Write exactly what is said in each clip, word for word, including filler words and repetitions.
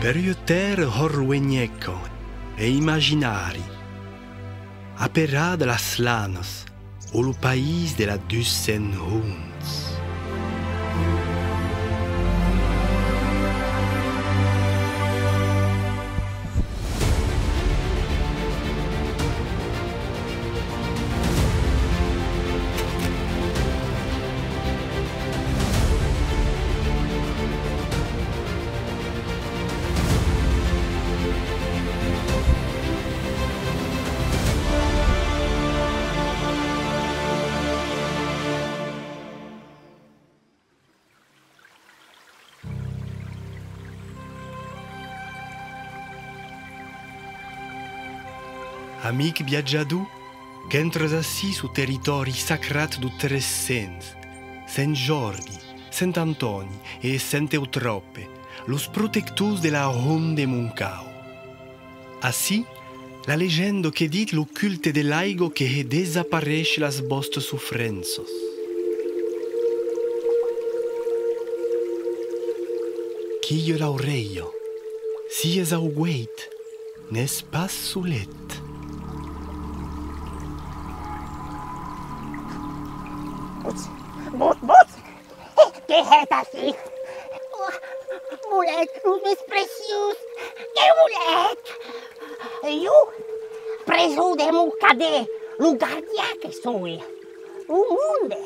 Per ua tèrra hòrt luenhèca e imaginari, aperada las Lanas o lo país de las dus cents honts. Amic viatjador, qu'entras ací sus lo territòri sacrat deus Tres Cents, Sent Jòrdi, Sent Antòni e Sent Eutròpe, los protectors de la hont de Montcau. Ací, la legenda que ditz lo culte de l'aiga que hè desaparéisher las vòstas sofrenças. Quilha l'aurelha, siás au gueit, n'ès pas solet. Bots, bots, bots! E, que hètz ací? Oh, voletz los mens preciós? Que voletz? Jo, presó de Mocadet, lo gardian que soi. Lo monde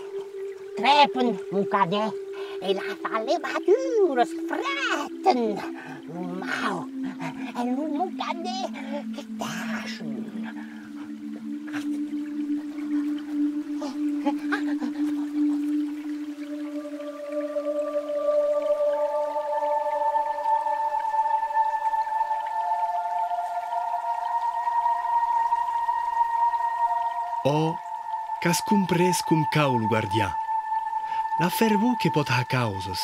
trèpan Mocadet e las alevaduras fretan lo mau en lo Mocadet que tachon. Ò, qu'as comprés com cau lo guardian. La fervor que pòt har causas.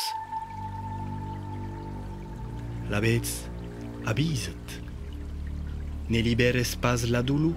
Lavetz, avisa't. Ne libères pas la dolor